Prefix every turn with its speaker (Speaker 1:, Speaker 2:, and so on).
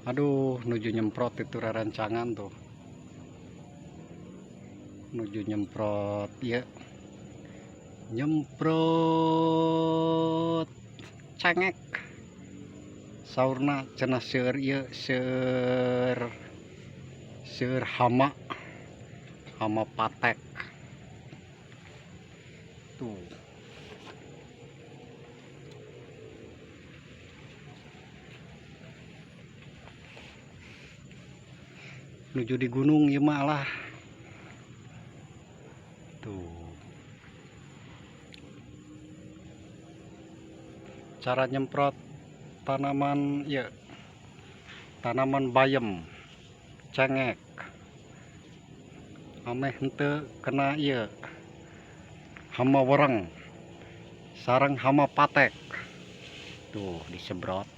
Speaker 1: Aduh, nuju nyemprot itu rerencangan tuh. Nuju nyemprot ya. Nyemprot cengek. Saurna cenah seueur ieu, seueur seueur hama. Hama patek. Tuh. Nuju di gunung ieu mah lah. Tuh. Cara nyemprot tanaman ya, tanaman bayam, cengek, ameh henteu kena ieu hama wereng, sareng hama patek. Tuh disemprot.